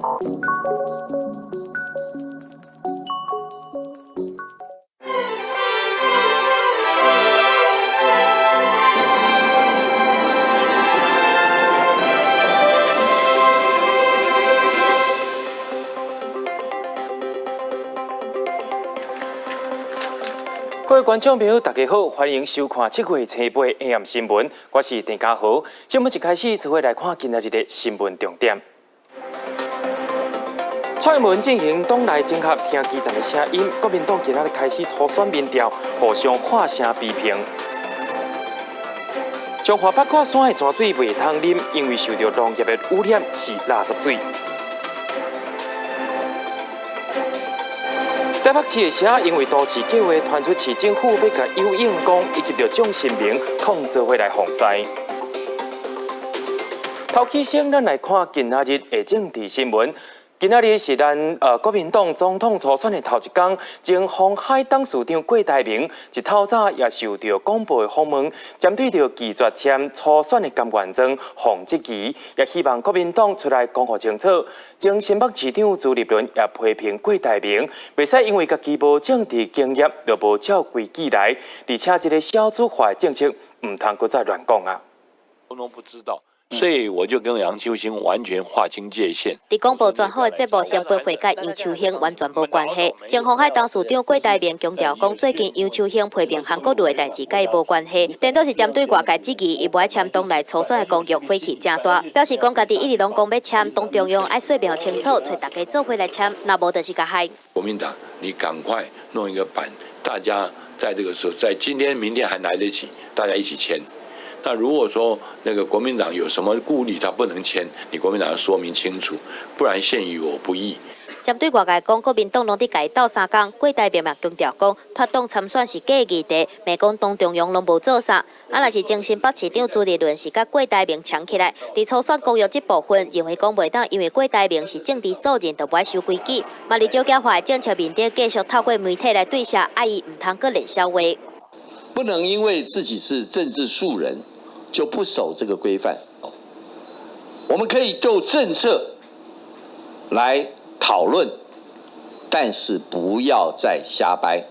各位觀眾朋友，大家好，歡迎收看7月初8 AM 新聞，我是鄭家豪。節目一開始就會來看今仔日的新聞重點。蔡英文進行黨內整合，聽基層的聲音。國民黨今仔日開始初選民調，互相喊聲批評。彰化八卦山的泉水袂通啉，因為受著農業的污染，是垃圾水。台北市的社因為都市計劃傳出市政府欲共游泳宮以及著蔣新明控做伙來防災。頭起先，咱來看今仔日的政治新聞。今仔日是咱國民黨總統初選的頭一工，前鴻海董事長郭台銘一透早也受著廣播的訪問，針對著拒絕簽初選的甘願狀予質疑，也希望國民黨出來講予清楚。前新北市長朱立倫也批評郭台銘，袂使因為家己無政治經驗，就無照規矩來，而且這個小組化的政策，毋通閣再亂講啊。通通不知道。所以我就跟楊秋興完全劃清界限。佇廣播專訪的節目先批評佮楊秋興完全無關係。前鴻海董事長郭台銘強調講，最近楊秋興批評韓國瑜的代誌佮伊無關係，顛倒是針對外界質疑，伊無愛簽黨內初選的公約，火氣誠大，表示講家己一直攏講欲簽，黨中央愛說明清楚，揣大家做伙來簽，若無就是共害。國民黨，你趕快弄一個版，大家在這個時候，在今天、明天還來得及，大家一起簽。那如果說那個國民黨有什麼顧慮，他不能簽，你國民黨要說明清楚，不然陷於我不義。針對外界講國民黨攏佇共伊鬥相共，郭台銘嘛強調講，脫黨參選是假議題，罵講黨中央攏無做啥。啊，若是前新北市長朱立倫是佮郭台銘搶起來，佇初選公約這部分，認為講袂當因為郭台銘是政治素人，就無愛守規矩。嘛佇少子化的政策面頂，繼續透過媒體來對射，啊伊毋通閣練痟話。不能因為自己是政治素人，就不守這個規範。我們可以就政策來討論，但是不要再瞎掰，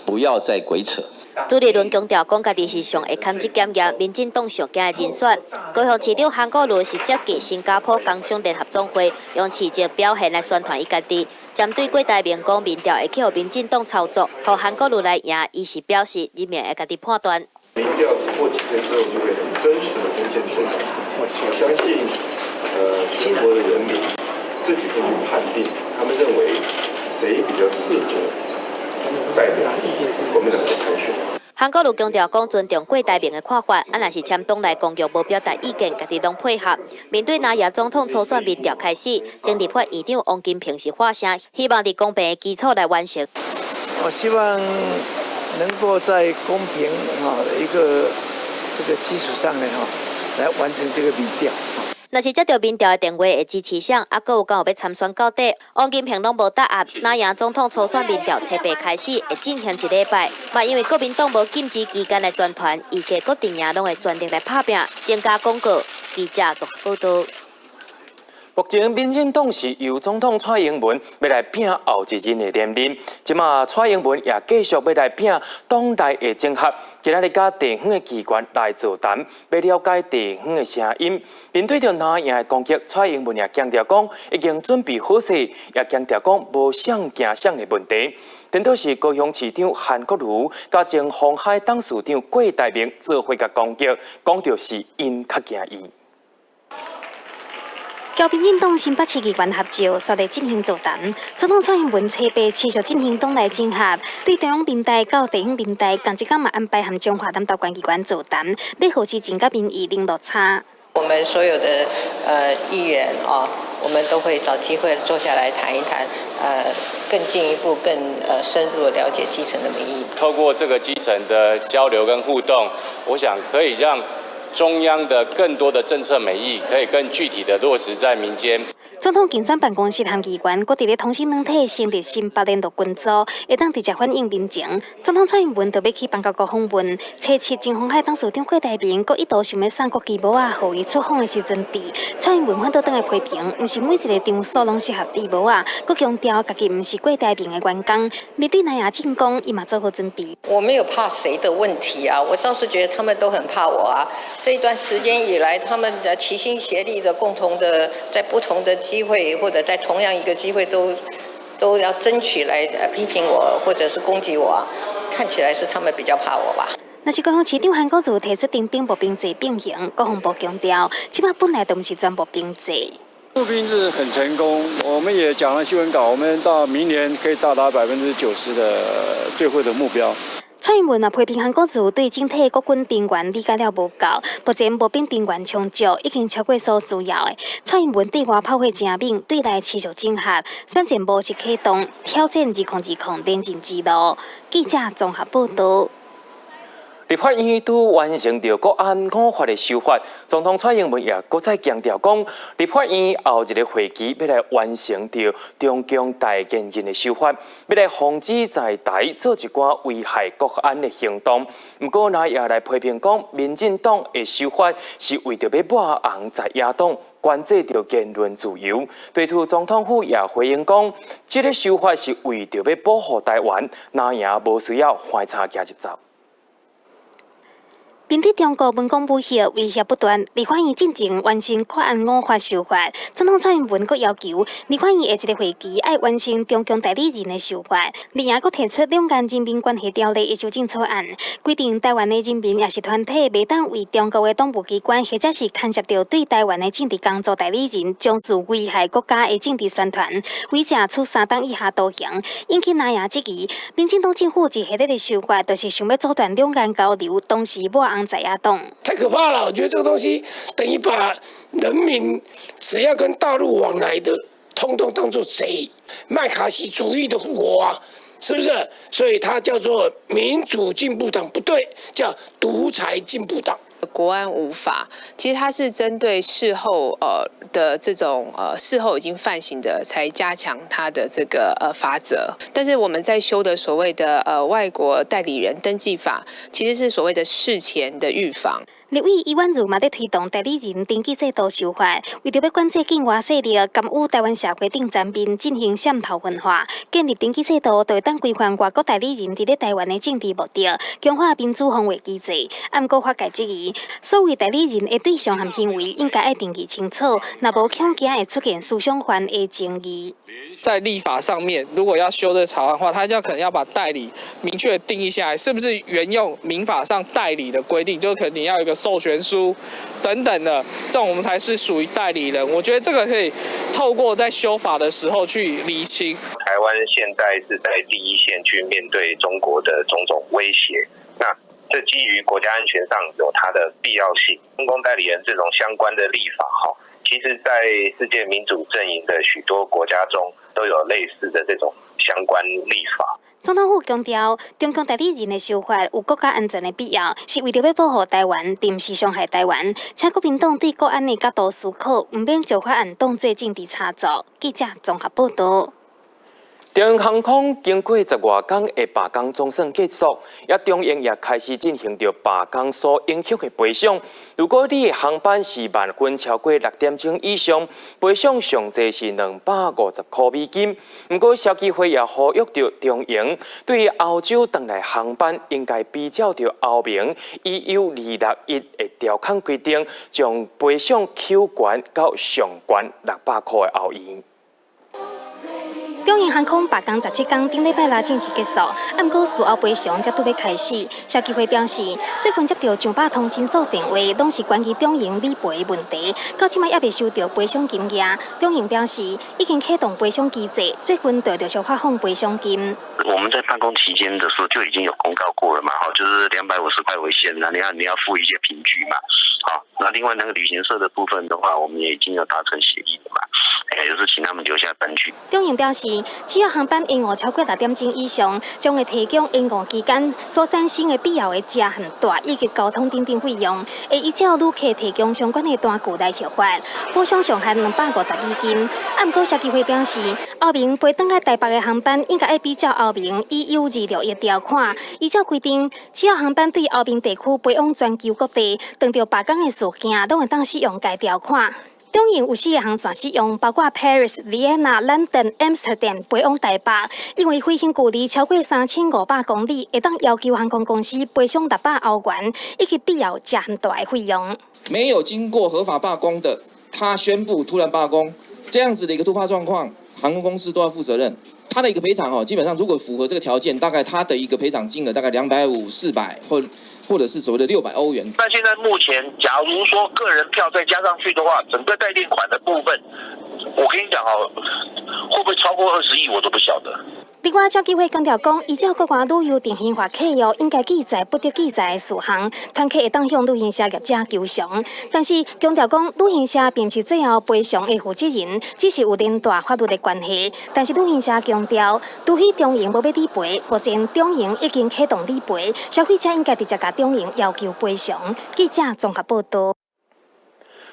不要再鬼扯。朱立倫強調，講家己是上會堪這檢驗民進黨上驚的人選。高雄市長韓國瑜是接見新加坡工商聯合總會，用市政表現來宣傳伊家己。針對郭台銘講民調會去予民進黨操作，予韓國瑜來贏，伊是表示人民會家己判斷。民調過幾天之後就會很真實的呈現出來。我相信，全國的人民自己會去判定，他們認為誰比較適合代表國民黨來參選。韓國瑜強調講尊重郭台銘的看法，啊，若是簽黨內公約無表達意見，家己攏配合。面對藍營總統初選民調開始，前立法院長王金平是喊聲，希望佇公平的基礎來完成。我希望能夠在公平哈一個這個基礎上呢，哈，來完成這個民調。若是接著民調的電話會支持誰，啊，閣有敢有欲參選到底，王金平攏無答案。藍營總統初選民調初八開始會進行一禮拜，嘛因為國民黨無禁止期間來宣傳，預計各陣營攏會全力來拍拚，增加廣告。記者綜合報導。目前民進黨是由總統蔡英文欲來拼後一任的連任，這馬蔡英文也繼續欲來拼黨內的整合，今仔日佮地方的機關來座談，欲了解地方的聲音。面對著藍營的攻擊，蔡英文也強調講已經準備好勢，也強調講無誰驚誰的問題。顛倒是高雄市長韓國瑜佮前鴻海董事長郭台銘做伙共攻擊，講著是𪜶較驚伊。共民進黨新北市議員合照，煞來進行座談。總統蔡英文初八持續進行黨內整合，對中央平台到地方平台，仝一工嘛安排和彰化南投縣議員座談，欲予市情佮民意零落差。我們所有的議員啊，我們都會找機會坐下來談一談，更進一步、更深入的了解基層的民意。透過這個基層的交流跟互動，我想可以讓中央的更多的政策美意，可以更具體的落實在民間。總統競選辦公室和議員閣佇咧通訊軟體成立新北聯絡群組，會當直接反映民情。總統蔡英文就欲去邦交國訪問，初七中鴻海董事長郭台銘閣一度想欲送國旗帽仔，予伊出訪的時陣佇。蔡英文反倒轉來批評，毋是每一个場所攏適合戴帽仔，閣強調家己毋是郭台銘的員工，面對南亞進攻，伊嘛做好準備。我沒有怕誰的問題啊，我倒是覺得他們都很怕我啊。這一段時間以來，他們的齊心協力的共同的，在不同的機會或者在同樣一個機會都要爭取來批評我或者是攻擊我啊，看起來是他們比較怕我吧。若是高雄市長韓國瑜提出徵兵募兵制變形，國防部強調，這擺本來就毋是全募兵制。募兵制很成功，我們也講了新聞稿，我們到明年可以到達90%的最後的目標。蔡英文也批評韓國瑜對整體國軍兵員理解了無夠，目前募兵兵員充足，已經超過所需要的。蔡英文對外炮火誠猛，對內持續整合，選戰模式啟動，挑戰2020連任之路。記者綜合報道。立法院拄完成著國安五法的修法，總統蔡英文也閣再強調講，立法院後一个會期欲來完成著中共代言人的修法，欲來防止在台做一寡危害國安的行動。毋過，若也來批評講，民進黨的修法是為著欲抹紅在野黨，關制著言論自由。對此，總統府也回應講，這个修法是為著欲保護台灣，藍營無需要橫插行入走。面對中國文攻武嚇威脅不斷，立法院進前完成國安五法修法，總統蔡英文閣要求立法院下一个會期愛完成中共代理人的修法，另外閣提出兩岸人民關係條例的修正草案，規定台灣的人民抑是團體袂當為中國的黨務機關或者是牽涉著對台灣的政治工作代理人，從事危害國家的政治宣傳，違者處3冬以下徒刑。引起藍營質疑，民進黨政府一系列的修法，就是想欲阻斷兩岸交流，同時抹紅在野黨。太可怕了！我覺得這個東西等於把人民只要跟大陸往來的，通通當作賊，麥卡錫主義的復活啊，是不是？所以它叫做民主進步黨，不對，叫獨裁進步黨。國安五法其實它是針對事後的這種事後已經犯行的，才加強它的這個罰則。但是我們在修的所謂的外國代理人登記法，其實是所謂的事前的預防。立委余婉如嘛佇推動代理人登記制度修法，為著欲管制境外勢力干預台灣社會頂層面進行滲透分化，建立登記制度，就會當規範外國代理人佇咧台灣的政治目的，強化民主防衛機制。毋過法界質疑，所謂代理人的對象和行為應該愛定義清楚，若無恐驚會出現思想犯的爭議。在立法上面，如果要修這個草案的話，他就可能要把代理明確定義下來，是不是沿用民法上代理的規定，就可能你要一個授權書等等的，這種我們才是屬於代理人。我覺得這個可以透過在修法的時候去釐清。台灣現在是在第一線去面對中國的種種威脅，那這基於國家安全上有它的必要性。公共代理人這種相關的立法，哈，其實在世界民主陣營的許多國家中都有類似的這種相關立法。總統府強調，中共代理人的修法有國家安全的必要，是為著欲保護台灣，並毋是傷害台灣。請國民黨對國安的角度思考，毋免將法案當作政治操作。記者綜合報道。長榮航空經過十外工的罷工總算結束，也中榮也開始進行著罷工所影響的賠償。如果你的航班是慢分超過6點鐘以上，賠償上濟是250塊美金。毋過消基會也呼籲著長榮對歐洲轉來航班應該比照著歐盟 EU 261的條款規定，將賠償扣懸到上懸600塊的歐元。長榮航空罷工17工，頂禮拜六正式結束，毋過事後賠償才拄欲開始。消基會表示，最近接著上百通申訴電話，攏是關於長榮理賠的問題，到這擺猶未收著賠償金額。長榮表示，已經啟動賠償機制，最近就陸續發放賠償金。我們在罷工期間的時候就已經有公告過了嘛，哈，就是250塊為限，那你要付一些憑據嘛，好，那另外那個旅行社的部分的話，我們也已經有達成協議了嘛，也是請他們留下單據。去。中航表示，只要航班延誤超過6點鐘以上，將會提供延誤期間所產生的必要的食和住以及交通等等費用，會依照旅客提供相關的單據來核發，補償上限250美金。啊，毋過消基會表示，歐盟飛轉來台北的航班應該愛比照歐盟 EU 26條款，依照規定，只要航班對歐盟地區飛往全球各地，碰著罷工的事件，攏會當使用該條款。中航有四个航線使用，包括 Paris、Vienna、London、Amsterdam 飛往台北。因為飛行距離超過3500公里，會當要求航空公司賠償600歐元以及必要食和住的費用。沒有經過合法罷工的，他宣布突然罷工，這樣子的一個突發狀況，航空公司都要負責任。他的一個賠償哦，基本上如果符合這個條件，大概他的一個賠償金額大概250、400或者是所謂的600歐元。那現在目前，假如說個人票再加上去的話，整個代墊款的部分，我跟你講哦，會不會超過20億，我都不曉得。另外，消基會強調講，依照國外旅遊定型化契約，應該記載不得記載的事項，團客會當向旅行社業者求償。但是強調講，旅行社並毋是最後賠償的負責人，只是有連帶法律的關係。但是旅行社強調，除非中營無欲理賠，目前中營已經啟動理賠，消費者應該直接共中營要求賠償。記者綜合報道。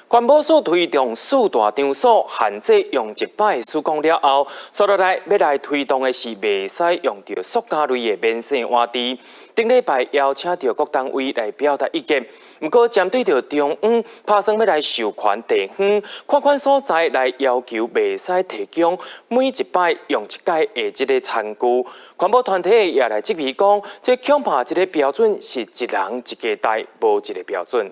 環保署推動四大場所限制用一擺塑膠了後，接落來欲來推動的是袂使用著塑膠類的免洗碗櫥。頂禮拜邀請著各單位來表達意見，毋過針對著中央拍算欲來授權地方款款所在來要求袂使提供每一擺用一擺的這个餐具。環保團體也來質疑講，這恐怕這个標準是一人一家代，無一个標準。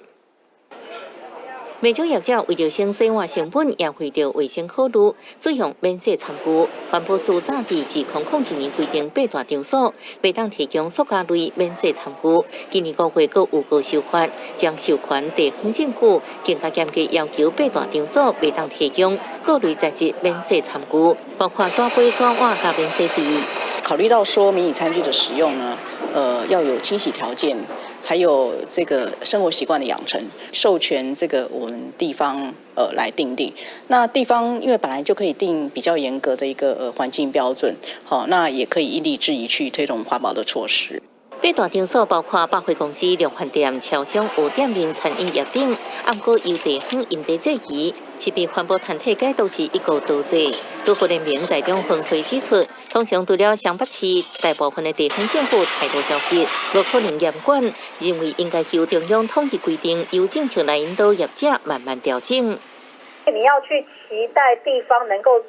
袂少業者為著省洗碗成本，也為著衛生考慮，使用免洗餐具。環保署早佇2001年規定，八大場所袂當提供塑膠類免洗餐具。今年5月閣有個修法，將授權地方政府更加嚴格要求八大場所袂當提供各類材質免洗餐具，包括紙杯、紙碗佮免洗櫥。考慮到說迷你餐具的使用呢，要有清洗條件。還有這個生活習慣的養成，授權這個我們地方來訂定。那地方因為本來就可以定比較嚴格的一個環境標準，好，那也可以因地制宜去推動環保的措施。八大場所包括百貨公司、量販店、超商、有店面餐飲業等，毋過由地方因地制宜，是被環保團體解讀是一國多制。主婦聯盟台中分會指出，通常除了雙北市，大部分的地方政府態度消極，無可能嚴管，認為應該由中央統一規定，由政策來引導業者慢慢調整。你要去期待地方能夠，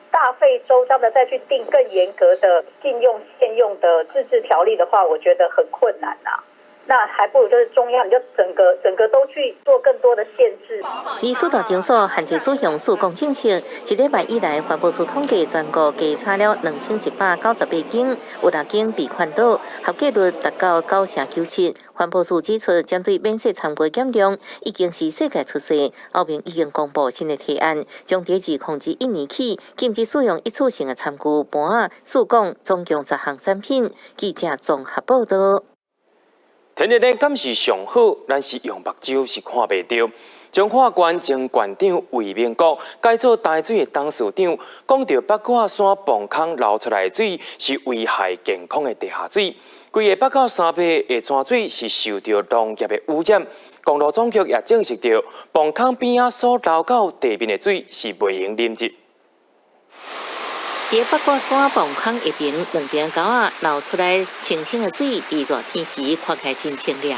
大費周章的再去定更嚴格的禁用限用的自治條例的話，我覺得很困難啊。那還不如就是中央，你就整個整個都去做更多的限制。以四大場所限制使用塑膠政策，一禮拜以來，環保署統計全國稽查了2198間，有六間被勸導，合格率達到9.97%。環保署指出，針對免洗餐具減量已經是世界趨勢。歐盟已經公布新的提案，將佇2021年起禁止使用一次性的餐具、盤仔、塑膠，總共10項產品。記者綜合報道。天然的敢是上好，咱是用目睭是看袂著。彰化縣前縣長魏明國改做台水的董事長，講著八卦山磅空流出來的水是危害健康的地下水，規個北到3倍的泉水是受著農業的污染。公路總局也證實著，磅空邊仔所流到地面的水是袂用啉的。佇八卦山磅空下爿，兩邊溝仔流出來清清的水，佇熱天時看起來真清涼。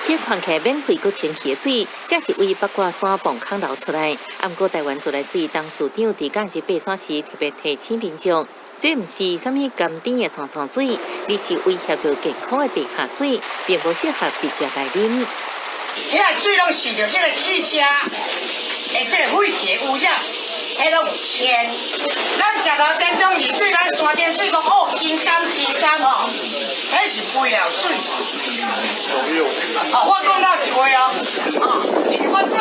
這看起來免費閣清氣的水，正是為八卦山磅空流出來。毋過台灣自來水董事長佇假日爬山時特別提醒民眾，這毋是啥物甘甜的山泉水，而是威脅著健康的地下水，並無適合直接來啉。遐水攏受著這个汽車的這个廢氣污染。彼攏有鉛，咱石頭點中二水，咱山頂水講哦，真甘真甘吼，彼是肥料水。哦，我講老實話哦，因為我做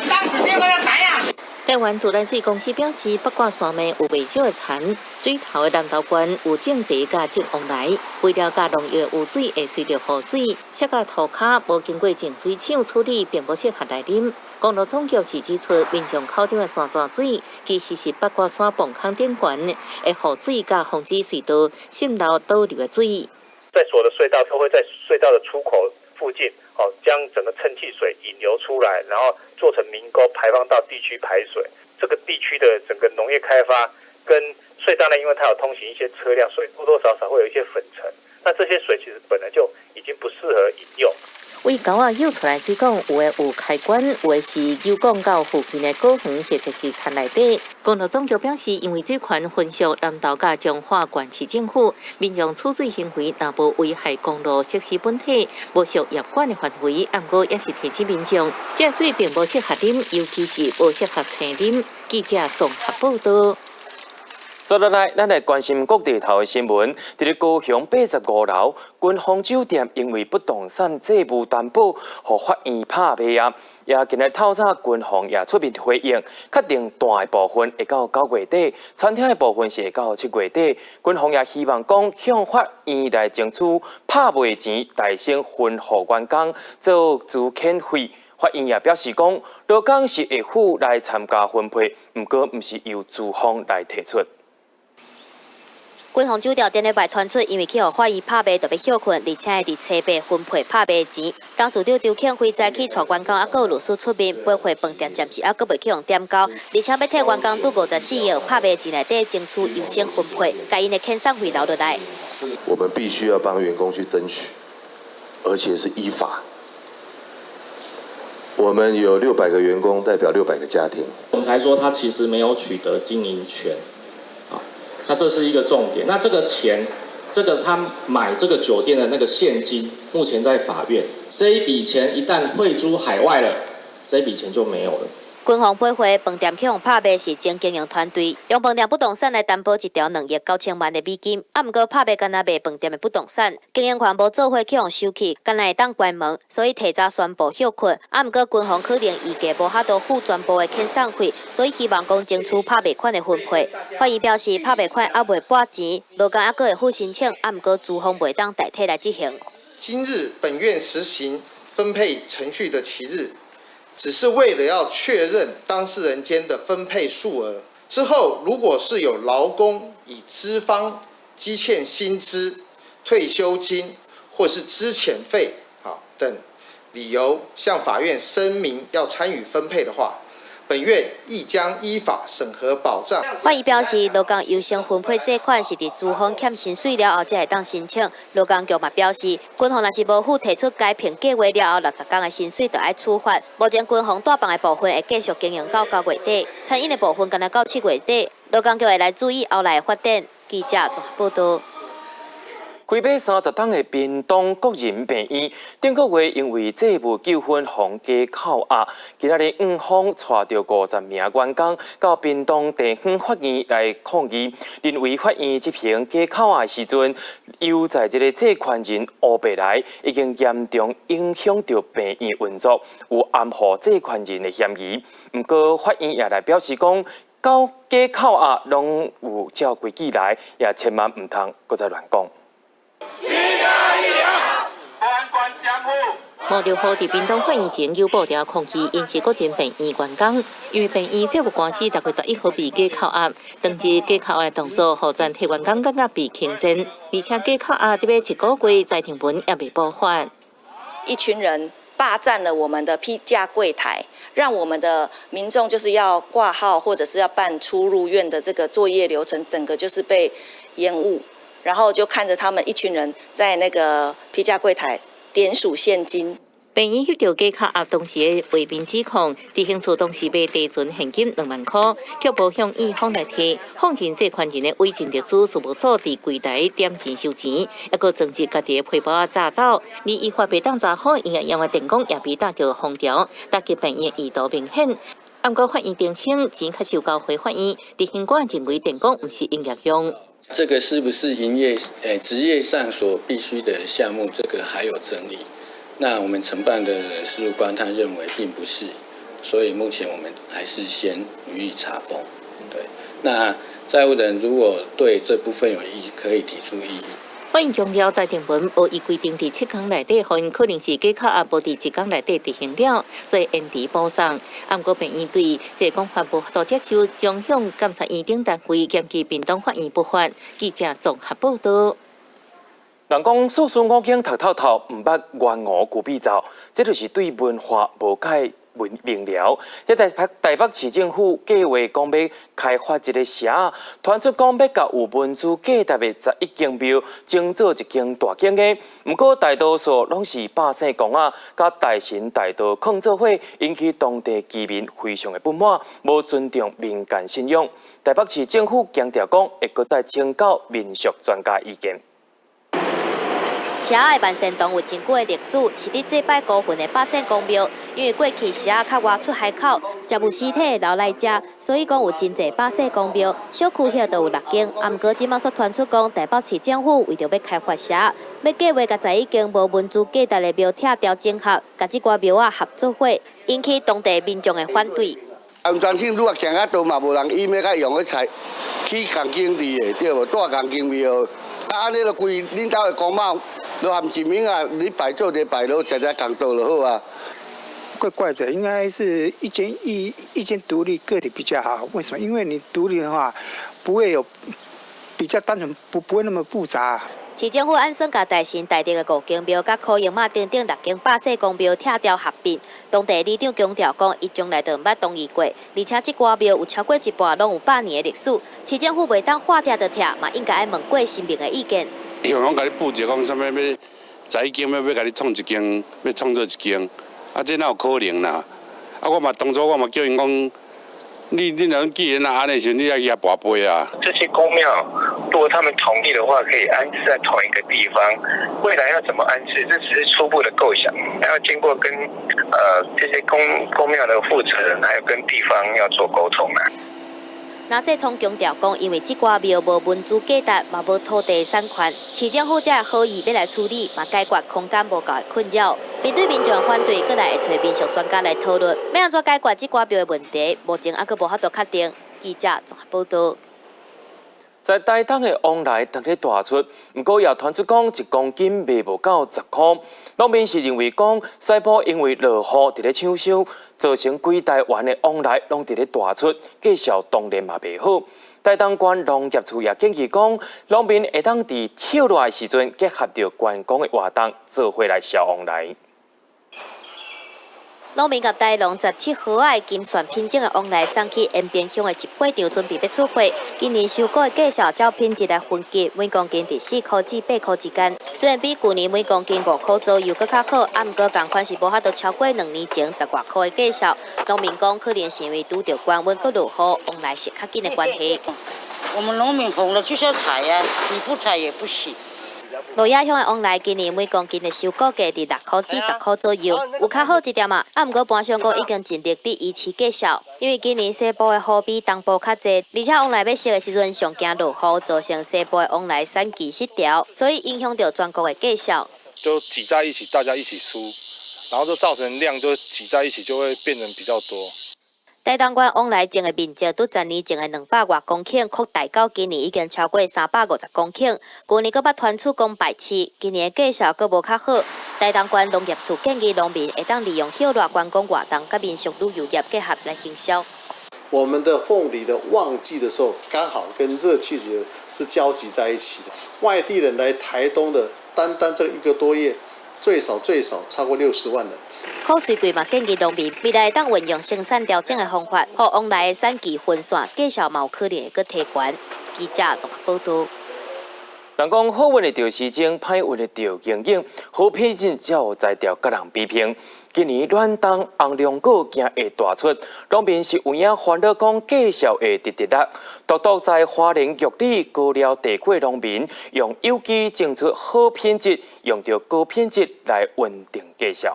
董事長，我才知影。台灣自來水公司表示，八卦山脈有袂少的田，水頭的南投縣有種茶佮種旺來，肥料佮農藥污水會隨著雨水，瀉到塗跤，無經過淨水廠處理，並無適合來啉。公路總局是指出，民眾口中的山泉水其實是八卦山泵坑頂懸的雨水佮洪水隧道滲漏倒流的水。在所有的隧道都會在隧道的出口附近，哦，將整個襯氣水引流出來，然後做成明溝排放到地區排水。這個地區的整個農業開發跟隧道呢，因為它有通行一些車輛，所以多多少少會有一些粉塵。那這些水其實本來就已經不適合飲用。為溝仔舀出來水管，有的有開關，有的是油管到附近的果園或者是田內底。公路總局表示，因為水權分屬南投佮彰化縣市政府，民眾取水行為若無危害公路設施本體，無屬業管的範圍。毋過也是提醒民眾，這水並無適合啉，尤其是無適合清啉。記者綜合報道。接落來，咱來關心國內頭的新聞。佇咧高雄85樓君風酒店，因為不動產債務擔保，予法院拍賣啊！也今日透早君風也出面回應，確定大的部分會到9月底，餐廳的部分是會到7月底。君風也希望講向法院來爭取拍賣錢，代先分予員工做資遣費。法院也表示講，勞工是會付來參加分配，毋過毋是由資方來提出。君風酒店頂禮拜傳出，因為去予法院拍賣，就欲歇睏，而且會佇初八分配拍賣錢。董事長張慶輝早起帶員工，猶閣有律師出面，陪會飯店暫時猶閣袂去予點交，而且欲替員工拄54億拍賣錢內底爭取優先分配，共𪜶的遣散費留落來。我們必須要幫員工去爭取，而且是依法。我們有600個員工，代表600個家庭。我們才說他其實沒有取得經營權。那這是一個重點。那這個錢，這個他買這個酒店的那個現金，目前在法院。這一筆錢一旦匯諸海外了，這一筆錢就沒有了。君風陪會飯店去予拍賣是前經營團隊用飯店不動產來擔保一條2億9千萬的美金，啊，毋過拍賣干焦賣飯店的不動產，經營權無做伙去予收去，干焦會當關門，所以提早宣布歇睏。啊，毋過君風可能預計無法度付全部的遣散費，所以希望講爭取拍賣款的分配。法院表示，拍賣款猶未撥錢，勞工猶閣會付申請，啊，毋過資方袂當代替來執行。今日本院實行分配程序的期日，只是為了要確認當事人間的分配數額。之後，如果是有勞工以資方積欠薪資、退休金或是資遣費等理由向法院聲明要參與分配的話，本院亦將依法審核保障。法院表示，勞工優先分配這款是佇資方欠薪水了後才會當申請。勞工局嘛表示，君風若是無付提出解聘計劃了後60工的薪水，就愛處罰。目前君風大房的部分會繼續經營到9月底，餐飲的部分干焦到7月底。勞工局會來注意後來的發展。記者綜合報道。開碼30冬的屏東國人病院，頂個月因為債務糾紛，予假扣押。今仔日院方帶著50名員工到屏東地方法院來抗議，認為法院執行假扣押的時陣，優待這個債權人烏白來，已經嚴重影響著病院運作，有掩護債權人的嫌疑。毋過法院也來表示講，到假扣押攏有照規矩來，也千萬毋通閣再亂講。冒著雨佇屏東法院前有布條抗議，𪜶是國人病院員工，因為病院債務官司6月11號被假扣押，當日假扣押動作，予全體員工感覺被輕賤，而且假扣押得欲一個月，裁定文猶未補發。一群人霸佔了我們的批價櫃檯，讓我們的民眾就是要掛號或者是要辦出入院的這個作業流程，整個就是被延誤。然後就看着他們一群人在那個批價櫃檯點數現金。病院翕著假扣押當時的畫面指控，執行處當時欲提存現金2萬箍，卻無向院方來提。放任債權人的委任律師事務所佇櫃檯點錢收錢，猶閣裝入家己的皮包仔詐走。而依法袂當查好，營業用的電工也被打著封條，打擊病院意圖明顯。毋過法院澄清，錢確實有交回法院，執行官認為電工毋是營業用。這個是不是營業職業上所必須的項目？這個還有爭議。那我們承辦的事務官他認為並不是，所以目前我們還是先予以查封。對，那債務人如果對這部分有異議，可以提出異議。法院強調，裁定文無依規定佇7工內底，予𪜶可能是假口也無佇1工內底執行了，所以延遲補送。啊，毋過病院對這講法無法度接受，將向監察院等單位檢舉屏東法院不法。記者綜合報道。人講四書五經讀透透，毋捌鸚鵡龜背灶，這就是對文化無解明明了。這台北市政府計劃講欲開發一个城，傳出講欲共有文資價值的11間廟，整做一間大間的。毋過大多數攏是百姓公仔，佮大神大道囥做伙，引起當地居民非常的不滿，無尊重民間信仰。台北市政府強調講，會閣再請教民俗專家意見。社仔的萬善堂有真久的歷史，是佇祭拜孤魂的百姓公廟。因為過去社仔較外出海口，才無屍體會留來遮，所以講有真濟百姓公廟。小區遐就有六間，啊，毋過這馬煞傳出講，台北市政府為著欲開發社仔，欲計劃共11間無文資價值的廟拆掉整合，共這寡廟仔合做伙，引起當地民眾的反對。安全性愈啊行較多嘛，無人伊欲較用去採起仝間地的，對無？蹛仝間廟，啊，按呢就規恁兜的公媽，就含一暝啊，你拜做禮拜囉，食食仝桌就好啊。怪怪的，應該是一間一一間獨立個體比較好。為什麼？因為你獨立的話，不會有比較單純，不會那麼複雜。市政府按算共大神大德的五間廟、佮柯英媽等等六間百姓公廟拆掉合併。當地里長強調講，伊從來就毋捌同意過，而且這寡廟有超過一半攏有百年的歷史，市政府袂當話拆就拆，嘛應該愛問過神明的意見。向講共你布置講啥物欲11間欲欲共你創一間，欲創做一間，啊，這哪有可能啦？啊，我嘛當初我嘛叫𪜶講，你若既然若按呢時陣，你愛去遐跋杯啊。這些宮廟，如果他們同意的話，可以安置在同一個地方。未來要怎麼安置，這只是初步的構想，還要經過跟這些宮廟的負責人，還有跟地方要做溝通啊。那世聰強調講，因為這寡廟無文資價值，嘛無土地產權，市政府才會好意欲來處理，嘛解決空間無夠的困擾。面對民眾反對，閣來會揣民俗專家來討論，欲按怎解決這寡廟的問題，目前猶閣無法度確定。記者綜合報道。在台東的旺梨當咧大出，毋過也傳出講一公斤賣無夠10箍。農民是認為講西部因為落雨佇咧搶收，造成規台灣的旺梨攏佇咧大出，價數當然嘛袂好。台東縣農業處也建議講，農民會當佇葉熱的時陣結合著觀光的活動，做伙來銷旺梨。農民共台農17號仔的金蒜品種的旺梨送去延平鄉的集貨場，準備欲出貨。今年收果的價數照品質來分級，每公斤佇4箍至8箍之間。雖然比舊年每公斤5箍左右閣較好，啊，毋過仝款是無法度超過2年前10外箍的價數。農民講，可能是因為拄著高溫閣落雨，旺梨熟較緊的關係。我們農民紅了就是要採啊，你不採也不行。鹿野鄉的旺梨今年每公斤的收購價佇6箍至10箍左右，有較好一點仔。啊，毋過盤商講已經盡力佇維持價數，因為今年西部的雨比東部較濟，而且旺梨欲熟的時陣上驚落雨，造成西部的旺梨產期失調，所以影響著全國的價數。就擠在一起，大家一起輸，然後就造成量就擠在一起，就會變成比較多。台東縣旺梨種的面積，對十年前的200外公頃，擴大到今年已經超過350公頃。舊年閣捌傳出講敗市，今年的價數閣無較好。台東縣農業處建議農民會當利用葉熱觀光活動，佮民俗旅遊業結合來行銷。我們的鳳梨的旺季的時候，剛好跟熱氣球是交集在一起的。外地人來台東的，單單這一個多月，最少最少超過60萬人。柯瑞貴嘛建議農民未來會當運用生產調整的方法，予旺梨的產期分散，價數嘛有可能會閣提懸。記者綜合報道。人講好運會著時鐘，歹運會著英勇，好品質才有才調共人比拼。今年暖冬紅龍果驚會大出，農民是有影煩惱講價數會直直落。獨獨在花蓮玉里高寮地區農民用有機種出好品質，用著高品質來穩定價數。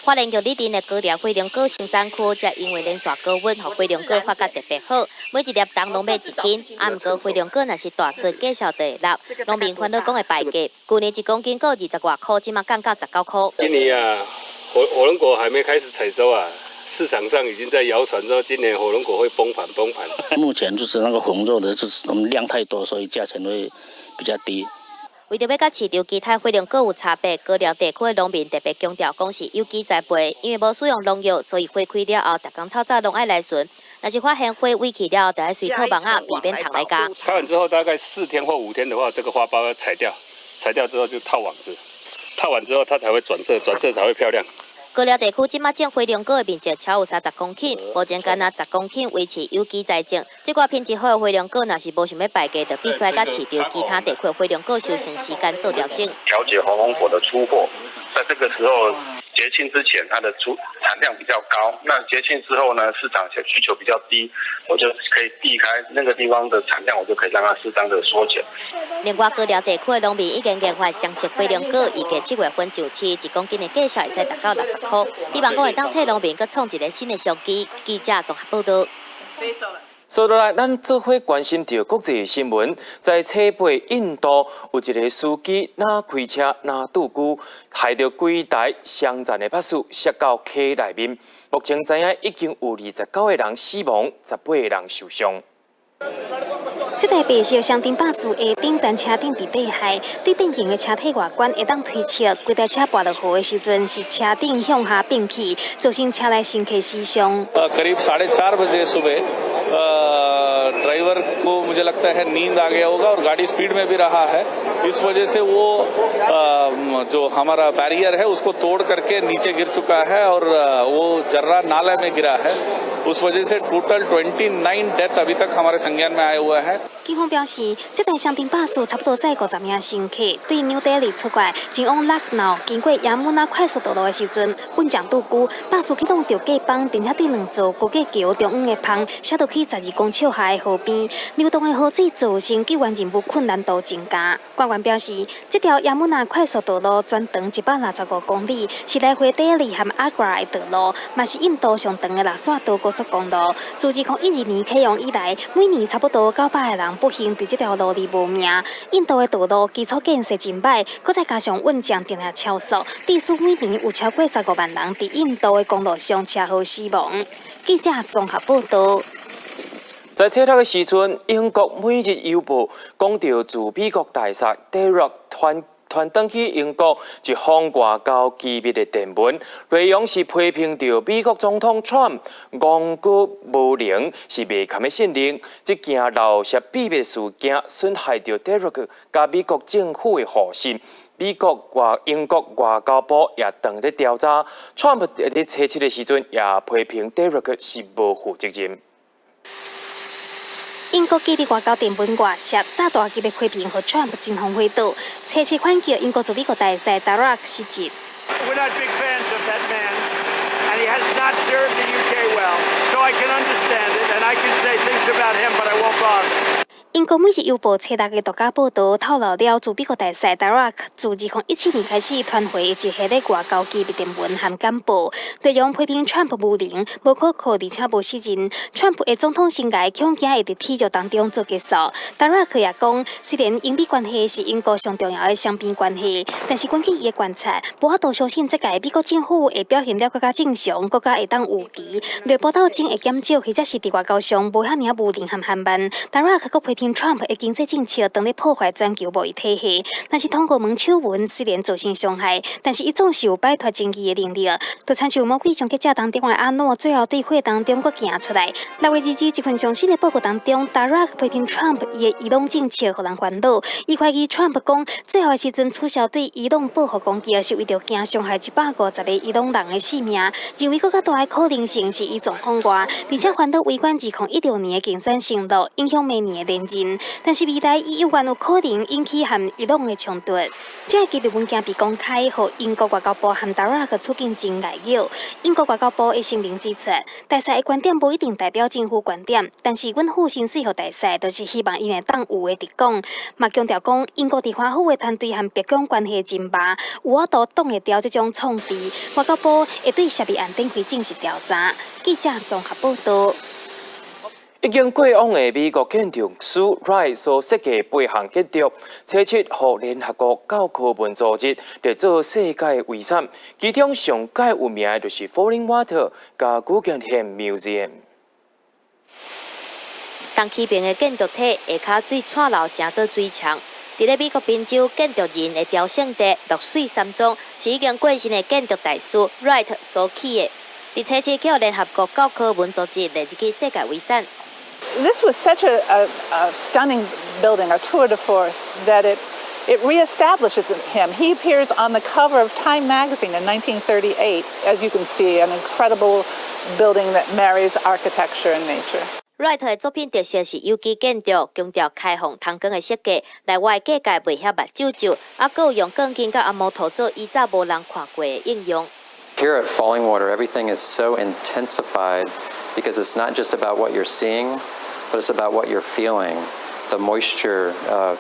花蓮玉里鎮的高寮火龍果生產區，則因為連續高溫，予火龍果發甲特別好，每一粒重攏欲1斤。啊，毋過火龍果若是大出，價數就會落。農民煩惱講會敗價，舊年1公斤果20外箍，這馬降到19箍。今年啊，火龍果還沒開始採收啊，市場上已經在謠傳說今年火龍果會崩盤崩盤。目前就是那個紅肉的，就是我們量太多，所以價錢會比較低。為著欲佮市場其他火龍果有差別，高寮地區的農民特別強調講是有機栽培，因為無使用農藥，所以花開了後，逐工透早攏愛來巡。若是發現花萎去了後，就愛隨套網仔，避免蟲來咬。開完之後大概4天或5天的話，這個花苞要採掉，採掉之後就套網子，套完之後它才會轉色，轉色才會漂亮。高寮地區這馬種火龍果的面積超有30公頃，目前干焦10公頃維持有機栽種。這寡品質好的火龍果，若是無想欲敗價，就必須愛佮市場其他地區的火龍果收成時間做調整。調節火龍果的出貨，在這個時候節慶之前，它的出產量比較高。那節慶之後呢，市場需求比較低，我就可以避開那個地方的產量，我就可以讓它適當的縮減。另外，高寮地區的農民已經研發雙色火龍果，預計7月份上市，1公斤的價數會使達到60塊。希望講會當替農民閣創一个新的商機。記者綜合報導。接落來，咱做伙關心著國際新聞，在初八印度有一个司機，若開車若拄龜，害著幾台雙層的巴士摔到溪內面。目前知影已經有29個人死亡，18個人受傷。這台白色雙層巴士的頂層車頂佇底下，對變形的車體外觀會當推測，規台車跋落河的時陣是車頂向下變去，造成車內乘客死傷。 करीब 4:30 बजे सुबह ड्राइवर को मुझे लगता है नींद आ गया होगा और गाड़ी स्पीड में भी रहा है, इस वजह से वो जो हमारा बैरियर है उसको तोड़ करके नीचे गिर चुका है और वो जर्रा नाला में गिरा है। उस वजह से टोटल 29 डेथ अभी तक हमारे संज्ञान में आया हुआ है。警方表示，這台雙層巴士差不多載50名乘客，對紐德里出發，前往勒鬧，經過雅穆納快速道路的時陣，運將拄龜，巴士去擋著隔枋，並且對兩座高架橋中央的枋，摔落去12公尺下的河邊，流動的河水造成救援任務困難度增加。官員表示，這條雅穆納快速道路全長165公里，是來回底里和阿格拉的道路，嘛是印度上長的六線道高速公路。自2012年啟用以來，每年差不多900個人不幸佇這條路裡無命。印度的道路基礎建設真䆀，閣再加上運將定定超速，致使每年有超過15萬人佇印度的公路上車禍死亡。記者綜合報導。在初六的時陣，英國每日郵報講著駐美國大使 Darroch 傳傳轉去英國一封外交機密的電文，內容是批評著美國總統川普戇居無能，是袂堪的信任。這件漏洩秘密事件損害著 Darroch 佮美國政府的互信。美國外英國外交部也正咧調查，川普佇初七的時陣也批評 Darroch 是無負責任。英國機密外交電文外洩，炸大級的批評予川普真風火倒，初七反擊英國駐美國大使 Darroch 失職。 We're not big fans of that man, and he has not served the UK well, so I can understand it, and I can say things about him, but I won't bother. 英國每日郵報初六的獨家報導透露了，駐美國大使 Darroch 自2017年開始傳回一系列外交機密電文和簡報，內容批評川普無能、無可靠，而且無信任。川普的總統生涯恐驚會佇恥辱當中做結束。Darroch 也講，雖然英美關係是英國上重要的雙邊關係，但是根據伊的觀察，無法度相信這屆美國政府會表現得閣較正常，閣較會當預期內部鬥爭會減少，或者是佇外交上無遐爾仔無能和緩慢。Darroch 閣批評 Trump 的經濟政策當咧破壞全球貿易體系，若是通過門醜聞雖然造成傷害，但是伊總是有擺脫爭議的能力。就親像魔鬼終結者當中的阿諾，最後對火當中閣行出來。6月2日一份上新的報告當中，Darroch 批評 Trump 伊的伊朗政策予人煩惱。伊懷疑 Trump 講最後的時陣取消對伊朗報復攻擊，是為著驚傷害150個伊朗人的性命，認為閣較大的可能性是伊狀況外，而且煩惱違反2016年的競選承諾，影響明年的連任。但是未來伊猶原有可能引起和伊朗的衝突。這个機密文件被公開，予英國外交部和 Darroch 處境真礙眼。英國外交部的聲明指出，大使的觀點無一定代表政府觀點，但是阮付薪水予大使，就是希望伊會當有話直講。嘛強調講，英國佇華府的團隊和白宮關係真歹，有法度擋會牢這種創治。外交部會對涉密案展開正式調查。記者綜合報導。已經過往的美國建築師 Wright 所設計八項建築，初七予聯合國教科文組織列做世界遺產。其中上蓋有名的就是 Falling Water 佮 Guggenheim Museum。東區邊的建築體下跤水掣流，成做水牆。佇咧美國賓州建築人的朝聖地落水山莊，是已經過身的建築大師 Wright 所起的。佇初七予聯合國教科文組織列入去世界遺產。 This was such a stunning building, a tour de force, that it reestablishes him. He appears on the cover of Time magazine in 1938. As you can see, an incredible building that marries architecture and nature. Wright 的作品特色是有機建築，強調開放通光的設計，內外隔界袂遐目睭皺，啊，閣有用鋼筋佮紅毛塗做以早無人看過的應用。 Here at Fallingwater, everything is so intensified because it's not just about what you're seeing, but it's about what you're feeling. The moisture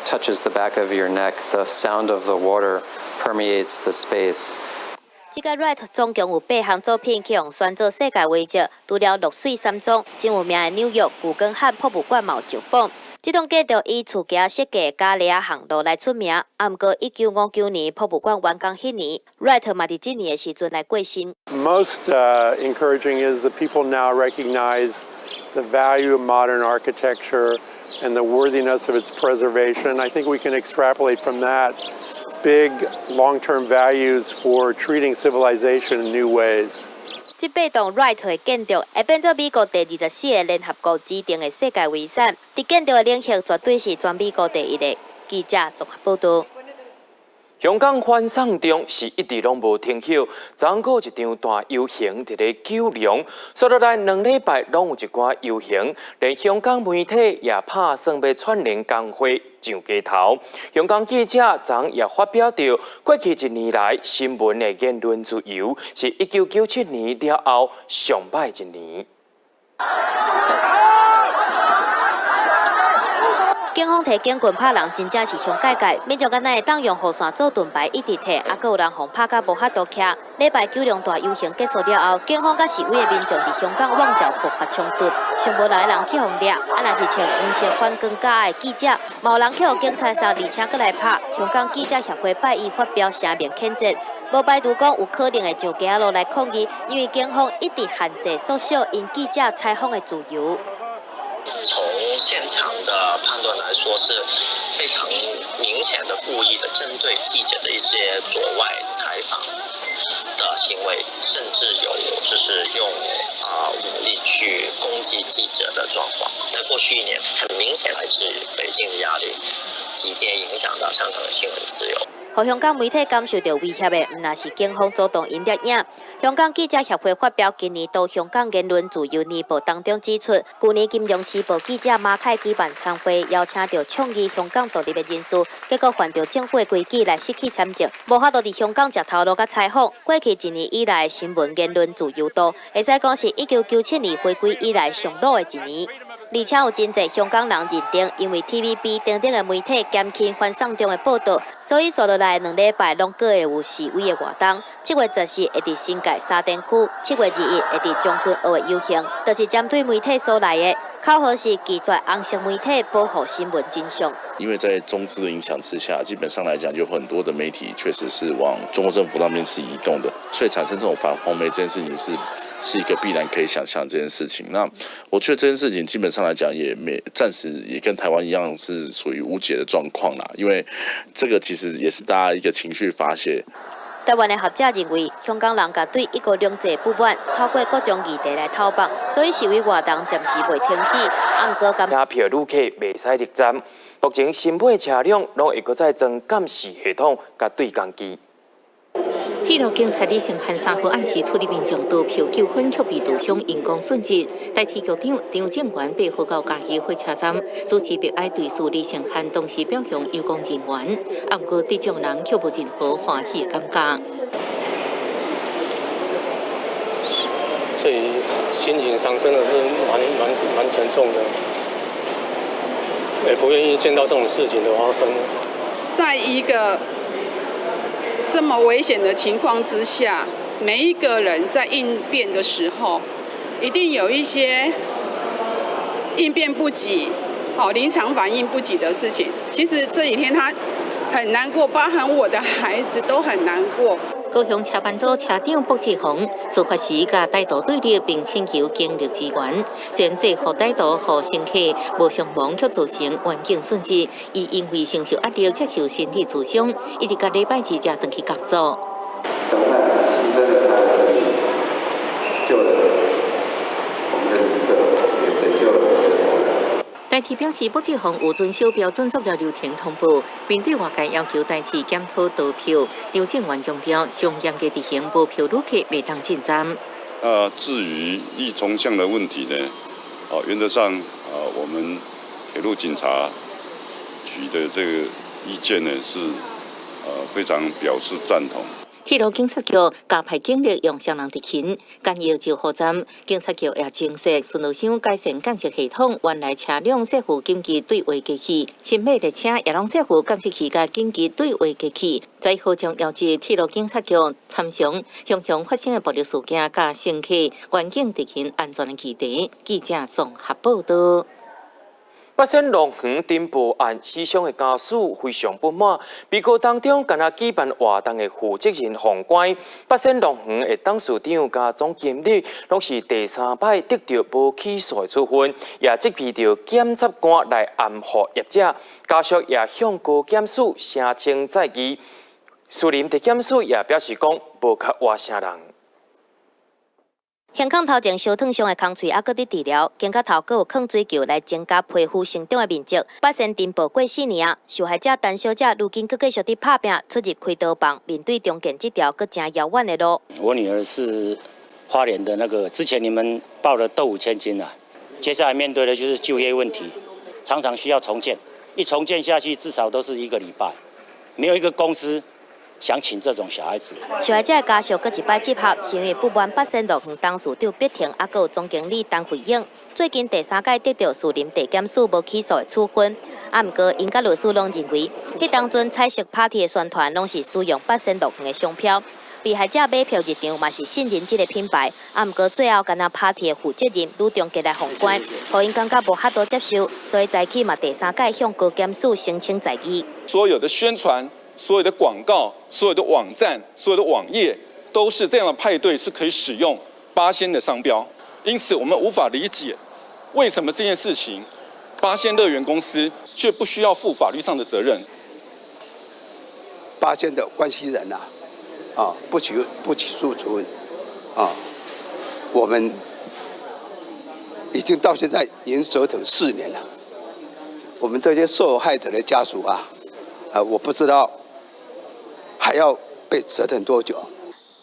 touches the back of your neck, the sound of the water permeates the space. 這个 Wright 總共有八項作品予選做世界遺跡，除了落水山莊，真有名的紐約古根漢博物館嘛有上榜。這棟建築以厝墘設計加犁仔巷路來出名，啊，毋過1959年博物館完工彼年，Wright 嘛佇這年的時陣來過身。 Most encouraging is that people now recognize the value of modern architecture and the worthiness of its preservation. I think we can extrapolate from that big long-term values for treating civilization in new ways. 這八棟 Wright 的建築會變做美國第24個聯合國指定的世界遺產。佇建築的領域絕對是全美國第一个。記者綜合報導。香港反送中是一直攏無停歇，昨昏閣有一場大遊行佇咧九龍，紲落來2禮拜攏有一寡遊行，連香港媒體也拍算欲串聯工會上街頭。香港記者昨昏也發表著，過去一年來新聞的言論自由是1997年了後上歹一年。警方提警棍拍人，真正是凶蓋蓋。民眾敢若會當用雨傘做盾牌，一直提，啊，閣有人予拍甲無法度徛。禮拜九龍大遊行結束了後，警方佮示威的民眾佇香港旺角爆發衝突，上無六个人去予掠，啊，若是穿黃色反光甲的記者，嘛有人去予警察捎，而且閣來拍。香港記者協會拜一發表聲明譴責，無排除講有可能會上街仔路來抗議，因為警方一直限制縮小𪜶記者採訪的自由。從現場的判斷來說，是非常明顯的故意的針對記者的一些阻礙採訪的行為，甚至有就是用武力去攻擊記者的狀況。在過去一年，很明顯來自北京的壓力，直接影響到香港的新聞自由。予香港媒體感受著威脅的，毋但是警方主動𪜶掠影。香港記者協會發表今年度香港言論自由年報當中指出，舊年金融時報記者馬凱舉辦餐會，邀請著倡議香港獨立的人士，結果犯著政府的規矩來失去簽證，無法度佇香港食頭路佮採訪。過去一年以來，新聞言論自由度，會使講是1997年回歸以來上落的一年。而且有真濟香港人認定，因為 TVB 等等的媒體減輕反送中的報導，所以紲落來2禮拜攏閣會有示威的活動。7月14會佇新界沙田區，7月21會佇將軍澳的遊行，就是針對媒體所來的。口號是拒絕紅色媒體保護新聞真相。因為在中資的影響之下，基本上來講，有很多的媒體確實是往中國政府那邊是移動的，所以產生這種反黃媒這件事情是一個必然可以想象這件事情。那我覺得這件事情基本上來講，也沒暫時也跟台灣一樣是屬於無解的狀況啦，因為這個其實也是大家一個情緒發洩。台灣的學者認為，香港人共對一國兩制不滿，透過各種議題來討拍，所以示威活動暫時袂停止。啊，毋過車票旅客袂使入站。目前新買車輛攏會閣再裝監視系統佮對講機。鐵路警察李承翰3號暗時處理民眾逃票糾紛，卻被導傷因公殉職。代替局長張正元8號到嘉義火車站主持默哀追思李承翰，同時表揚醫護人員。啊，毋過佇眾人卻無任何歡喜的感覺。所以心情上真的是蠻沉重的，也不願意見到這種事情的發生。在一個這麼危險的情況之下，每一個人在應變的時候，一定有一些應變不及、好臨場反應不及的事情。其實這幾天他很難過，包含我的孩子都很難過。高雄車班組車長卜志宏，事發時佮歹徒對立，並請求警力支援。雖然制服歹徒予乘客無傷亡，卻造成環境損失。伊因為承受壓力，接受心理諮商，一直到禮拜二才轉去工作。小盼犧牲了他的生命，救了我們的旅客，也拯救了我們的同仁。台鐵表示，卜志宏有遵守標準作業流程通報，面對外界要求台鐵檢討逃票，張正元強調，將嚴格執行無票旅客袂當進站。至於立從項的問題呢？原則上，我們鐵路警察局的這個意見呢，是非常表示贊同。鐵路警察局加派警力用雙人執勤，簡易招呼站。警察局也增設巡邏箱改善監視系統，原來車輛設附緊急對話機器，新買列車也攏設附監視器佮緊急對話機器。在好將要求鐵路警察局參詳常常發生的暴力事件佮乘客環境執勤安全的議題。記者綜合報道。八仙樂園珍寶案死傷的家屬非常不滿，被告當中敢若舉辦活動的負責人封關。八仙樂園的董事長佮總經理攏是第三擺得著無起訴的處分，也責備著檢察官來安撫業者，家屬也向高檢署聲稱再議。士林地檢署也表示講無較倚啥人。胸腔頭前燒燙傷的空喙，猶閣佇治療，肩胛頭閣有囥水球來增加皮膚生長的面積。八仙珍寶過四年啊，受害者陳小姐如今閣繼續佇拍拼，出入開刀房，面對重建這條閣誠遙遠的路。我女兒是花蓮的那個，之前你們報了豆腐千金啊，接下來面對的就是就業問題，常常需要重建，一重建下去至少都是一個禮拜，沒有一個公司想請這種小孩子。受害者的家屬閣一擺集合，是因為不滿八仙樂園董事長畢廷，猶閣有總經理陳惠英，最近第三擺得著士林地檢署無起訴的處分。啊，毋過𪜶佮律師攏認為，彼當陣彩色 party 的宣傳攏是使用八仙樂園的商標，被害者買票入場嘛是信任這个品牌。啊，毋過最後敢若 party 的負責人呂仲傑來封關，予𪜶感覺無法度接受，所以早起嘛第三擺向高檢署申請再議。所有的宣傳、所有的廣告、所有的網站、所有的網頁，都是這樣的派對是可以使用八仙的商標，因此我們無法理解為什麼這件事情八仙樂園公司卻不需要負法律上的責任。八仙的關係人啊，不起訴處分，啊，我們已經到現在已經折騰4年了，我們這些受害者的家屬啊，我不知道還要被折騰多久。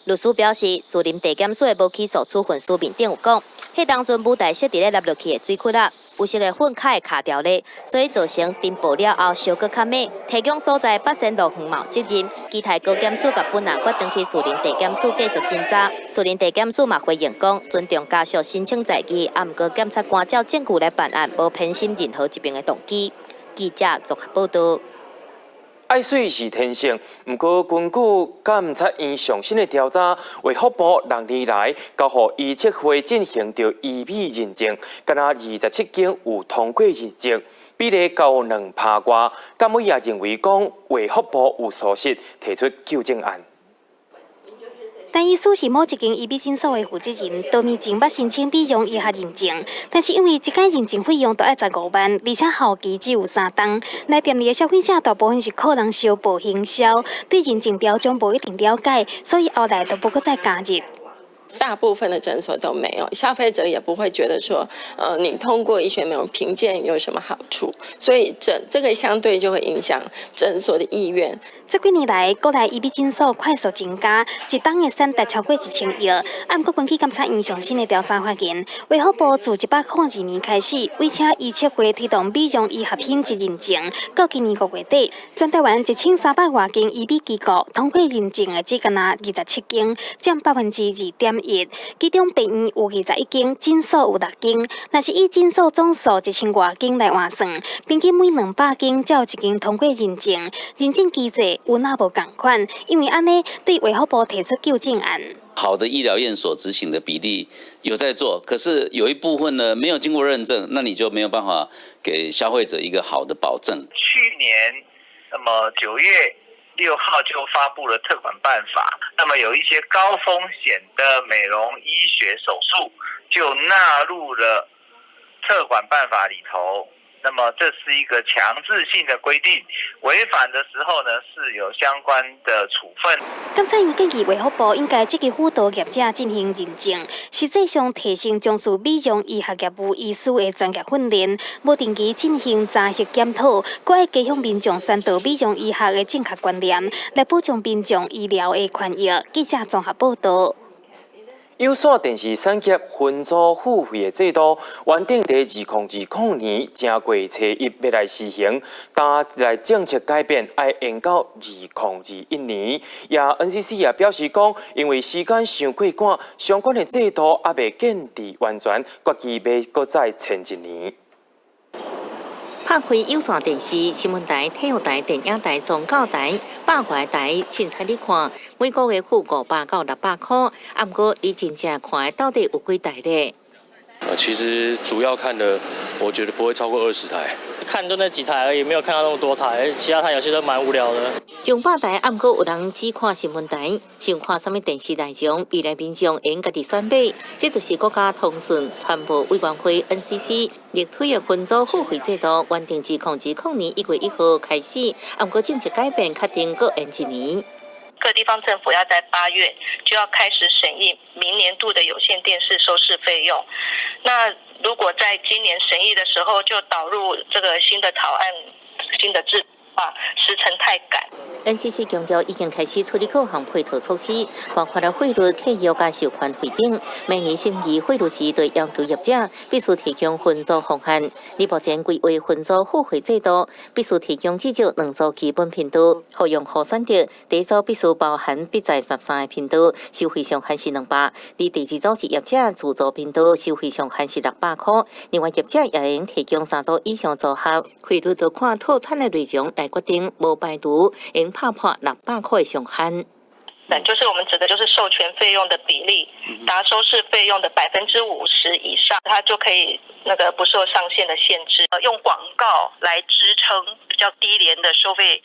律師表示，士林地檢署的無起訴處分書面頂有講，彼當陣舞台設佇咧凹落去的水窟仔，有色的粉較會卡牢咧，所以造成珍寶了後燒閣較猛。提供所在八仙樂園嘛有責任，期待高檢署共本案發轉去士林地檢署繼續偵查。士林地檢署嘛回應講，尊重家屬申請再議，啊，毋過檢察官照證據來辦案，無偏心任何一邊的動機。記者綜合報道。愛媠是天性，毋過根據監察院上新的調查，衛福部6年來交予醫策會進行著醫美認證，敢若27間有通過認證，比例高2%外。監委也認為講衛福部有疏失，提出糾正案。陳醫師是某一間醫美診所的負責人，多年前捌申請美容醫學認證，但是因為一擺認證費用都愛15萬，而且效期只有3冬。來店裡的消費者大部分是靠人相報行銷，對認證標準無一定了解，所以後來都無閣再加入。大部分的診所都沒有，消費者也不會覺得說，你通過醫學美容評鑑有什麼好處，所以這個相對就會影響診所的意願。這幾年來，國內醫美診所快速增加，一冬的產值超過1000億。啊，毋過根據監察院上新的調查發現，衛福部自102年開始，委請醫策會推動美容醫學品質認證，到今年5月底，全台灣1300外間醫美機構通過認證的只敢若27間，佔2.1%。其中病院有21間，診所有6間。若是以診所總數1000外間來換算，平均每200間才有1間通過認證。認證機制有哪無仝款？因為按呢，對衛福部提出糾正案。好的醫療院所執行的比例有在做，可是有一部分呢沒有經過認證，那你就沒有辦法給消費者一個好的保證。去年那麼9月6號就發布了特管辦法，那麼有一些高風險的美容醫學手術就納入了特管辦法裡頭。那麼這是一個強制性的規定，違反的時候呢，是有相關的處分。監察院建議衛福部應該積極輔導業者進行認證，實際上提升從事美容醫學業務醫師的專業訓練，無定期進行查核檢討，閣愛加強民眾宣導美容醫學的正確觀念，來保障民眾醫療的權益。記者綜合報道。有線電視產業分組付費的制度，原定佇2020年正月初一欲來施行，但來政策改變，愛延到2021年。也 NCC 也表示講，因為時間傷過趕，相關的制度猶未建置完全，決議欲閣再延一年。拍開有線電視、新聞台、體育台、電影台、宗教台、百外台，凊彩你看，每個月付500到600箍。啊，毋過你真正看的到底有幾台咧？其實主要看的，我覺得不會超過20台。看就那幾台而已，沒有看到那麼多台，其他台有些都蠻無聊的。上百台，啊，毋過有人只看新聞台，想看啥物電視內容，未來民眾會用家己選買。這就是國家通訊傳播委員會 NCC 力推的分組付費制度，原定2020年1月1號開始，啊，毋過政策改變，確定閣延一年。各地方政府要在8月就要開始審議明年度的有線電視收視費用。那如果在今年審議的時候就導入這個新的草案、新的制度，時程太趕。 NCC 強調已經開始處理各項配套措施，包括了費率、契約佮授權費等。明年審議費率時，就要求業者必須提供分組方案。而目前規劃分組付費制度，必須提供至少兩組基本頻道，予用戶選擇。第一組必須包含必在13個頻道，收費上限是200；而第二組是業者自組頻道，收費上限是600箍。另外業者也會用提供三組以上組合，費率就看套餐的內容來決定，無排除會拍破600塊的上限。對，就是我們指的就是授權費用的比例達收視費用的50%以上，它就可以那個不受上限的限制。用廣告來支撐比較低廉的收費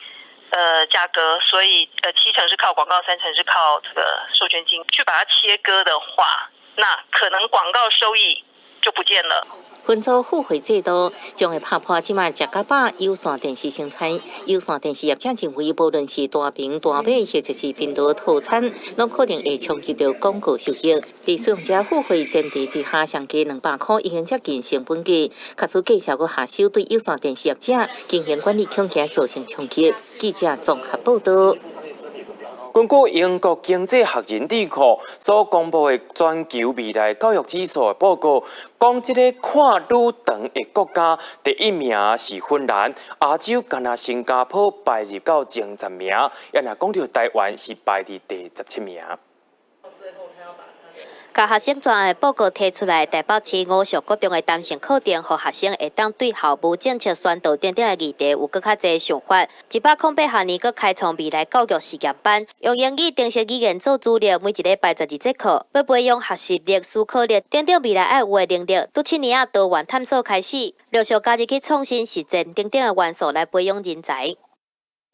價格，所以7成是靠廣告，3成是靠這個授權金。去把它切割的話，那可能廣告收益就不見了。分組付費制度將會拍破這馬食甲飽有線電視生態。有線電視業者認為，無論是大屏大碼或者是頻道套餐，攏可能會衝擊著廣告收益。佇使用者付費前提之下，上低200箍已經接近成本價。假使繼續閣下修，對有線電視業者經營管理恐驚造成衝擊。記者綜合報道。根據英國經濟學人智庫所公布的全球未來教育指數的報告，講這个看愈長的國家，第一名是芬蘭，亞洲干焦新加坡排入到前10名，也若講著台灣是排佇第17名。共學生專案的報告提出來，台北市吳石國中的彈性課程，予學生會當對校務政策宣導等等的議題有閣較濟想法。108學年閣開創未來教育實驗班，用英語程式語言做主力，每一禮拜12節課，欲培養學習力、思考力等等未來愛有的能力。拄七年仔多元探索開始，陸續加入去創新實踐等等的元素來培養人才。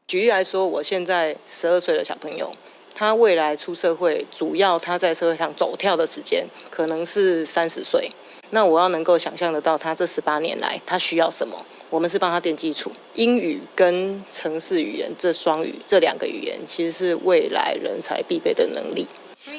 舉例來說，我現在12歲的小朋友。他未來出社會，主要他在社會上走跳的時間可能是30歲。那我要能夠想象得到，他這18年來他需要什麼？我們是幫他奠基礎。英語跟程式語言這雙語這兩個語言，其實是未來人才必備的能力。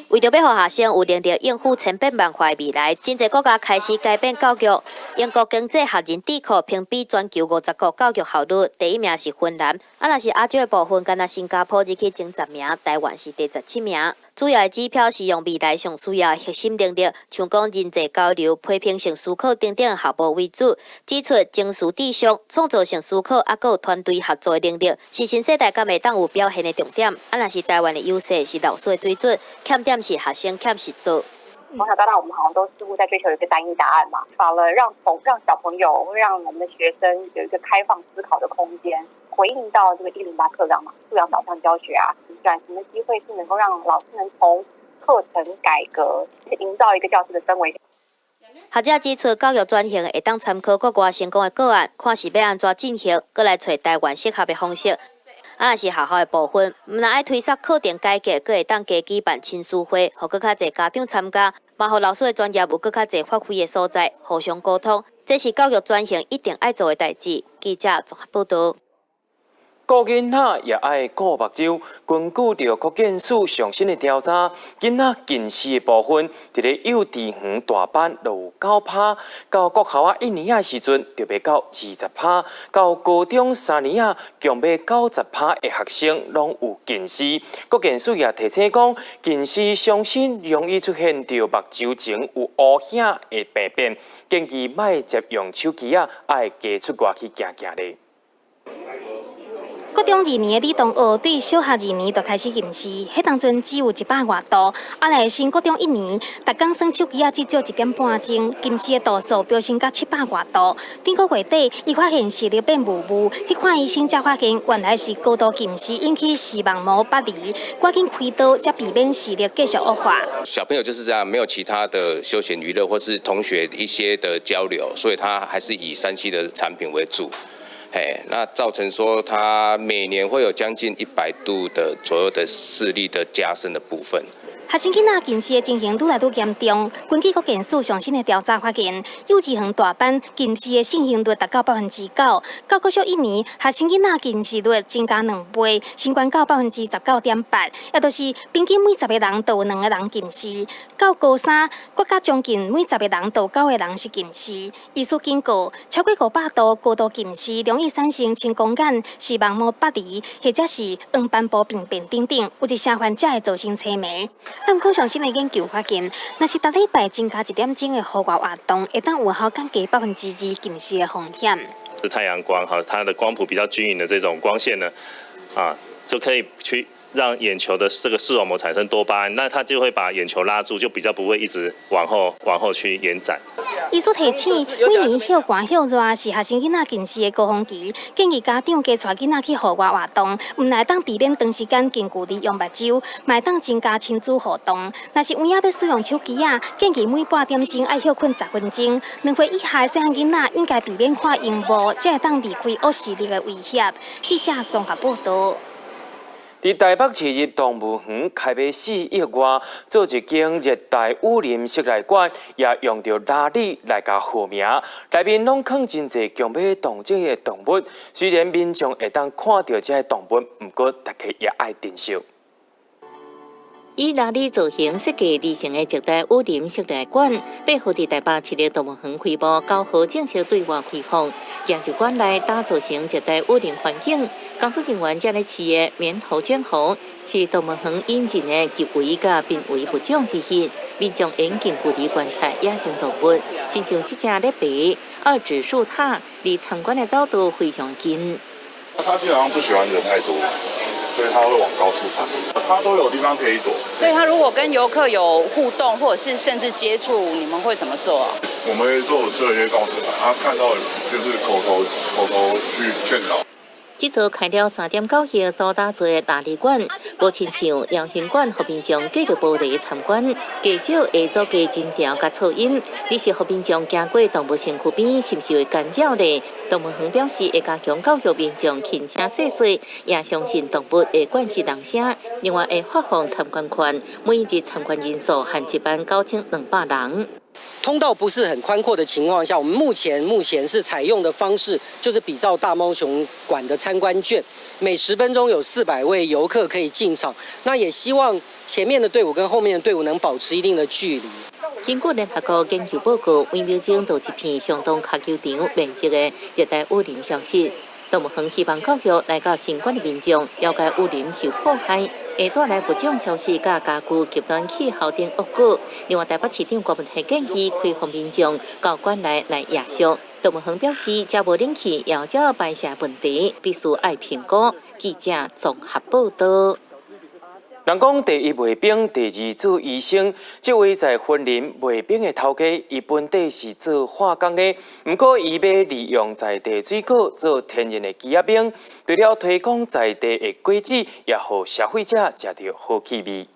為著欲予學生有能力應付千變萬化的未來，真濟國家開始改變教育。英國經濟學人智庫評比全球50國教育效率，第一名是芬蘭，啊，若是亞洲的部分，干焦新加坡入去前10名，台灣是第17名。主要的指標是用未來上需要的核心能力，像講人際交流、批評性思考等等項目為主，指出情緒智商、創造性思考，抑閣有團隊合作的能力，是新世代敢會當有表現的重點。啊，若是台灣的優勢是老師的水準，欠點是學生欠實作。從小到大，我們好像都似乎在追求一個單一答案嘛，反而讓小朋友，讓我們的學生有一個開放思考的空間，回應到這個108課綱嘛，素養導向教學啊，轉型的機會是能夠讓老師能從課程改革，營造一個教師的氛圍。學者指出，教育轉型會當參考國外成功的個案，看是欲按怎進行，閣來揣台灣適合的方式。啊，若是學校的部分，毋但愛推捒課程改革，閣會當加舉辦親師會，予閣較濟家長參加，嘛予老師的專業有閣較濟發揮的所在，互相溝通，這是教育轉型一定愛做的代誌。記者綜合報導。顧囡仔也愛顧目睭。根據著國健署上新的調查，囡仔近視的部分，佇咧幼稚園大班就有9趴，到國校仔一年仔時陣就欲到20趴，到高中三年仔，強欲90趴的學生攏有近視。國健署也提醒講，近視上新容易出現著目睭前有烏影的病變，建議莫捷用手機仔，愛加出外去行行咧。國中二年的李東學對小學二年就開始近視，彼當陣只有100外度。啊，來升國中一年，逐工耍手機仔至少一點半鐘，近視的度數飆升到700外度。頂個月底，伊發現視力變霧霧，去看醫生才發現原來是高度近視引起視網膜剝離，趕緊開刀才避免視力繼續惡化。小朋友就是這樣，沒有其他的休閒娛樂或是同學一些的交流，所以他還是以3C 的產品為主。嘿，那造成說他每年會有將近100度的左右的視力的加深的部分。學生囡仔近視的情形愈來愈嚴重。根據國健署上新的調查發現，幼稚園大班近視的盛行率達到9%，到國小一年，學生囡仔近視率增加2倍，升懸到19.8%，也就是平均每十個人都有兩個人近視。到高三，閣較將近每十個人都有九個人是近視。醫師警告，超過500度高度近視，容易產生青光眼、視網膜剝離，或者是黃斑部病變等等，有一些患者會造成青盲。毋過上新的研究發現，若是逐禮拜增加一點鐘的戶外活動，會當有效降低2%近視的風險。是太陽光哈，它的光譜比較均勻的這種光線呢，啊，就可以去讓眼球的這個視網膜產生多巴胺，那它就會把眼球拉住，就比較不會一直往後往後去延展。醫師提醒，每年歇寒歇熱是學生囡仔近視的高峰期，建議家長加帶囡仔去戶外活動，毋但會當避免長時間近距離用目睭，嘛會當增加親子互動。若是有影欲使用手機仔，建議每半點鐘愛歇睏10分鐘。2歲以下的細漢囡仔應該避免看螢幕，才會當離開惡視力的威脅。記者綜合報導。佇台北市立動物園開賣4億外，做一間熱帶雨林室內館，也用著鯪鯉來共號名。內面攏囥真濟強欲動輒的動物，雖然民眾會當看著這些動物，毋過大家也愛珍惜。以鯪鯉造型設計而成的熱帶雨林室內館，8號佇台北市立動物園開幕，9號正式對外開放。研究館內打造成熱帶雨林環境，工作人員遮咧飼的綿頭捲猴是動物園引進的極危佮瀕危物種之一，民眾用近距離觀察野生動物，親像這隻咧爬二指樹獺，離參觀的走道非常近。它基本上不喜歡人太多，所以它會往高處爬。它都有地方可以躲。所以它如果跟遊客有互動，或者是甚至接觸，你們會怎麼做啊？我們會做設一些告示牌，他看到就是口頭去勸導。這座開了3.9億所打造的鯪鯉館，無親像鳥形館，予民眾隔著玻璃參觀，較少會阻隔人潮佮噪音。只是予民眾行過動物身軀邊，是毋是會干擾呢？動物園表示會加強教育民眾輕聲細說，也相信動物會慣習人聲。另外會發放參觀券，每日參觀人數限19,200人。通道不是很寬闊的情況下，我們目前是採用的方式就是比照大貓熊館的參觀券，每10分鐘有400位遊客可以進場。那也希望前面的隊伍跟後面的隊伍能保持一定的距離。根據聯合國研究報告，每秒鐘就一片相當跤球場面積的熱帶雨林消失。動物園希望教育來到新館的民眾了解雨林受破壞會帶來物種消失、佮加劇極端氣候等惡果。另外，台北市長郭文泰建議開放民眾到館內來夜宿。動物園表示，遮無冷氣，也有排泄問題，必須愛評估。記者綜合報導。人講第一賣冰，第二做醫生。這位在雲林賣冰的頭家，伊本底是做化工的，毋過伊欲利用在地水果做天然的枝仔冰，除了推廣在地的果子，也予消費者食著好氣味。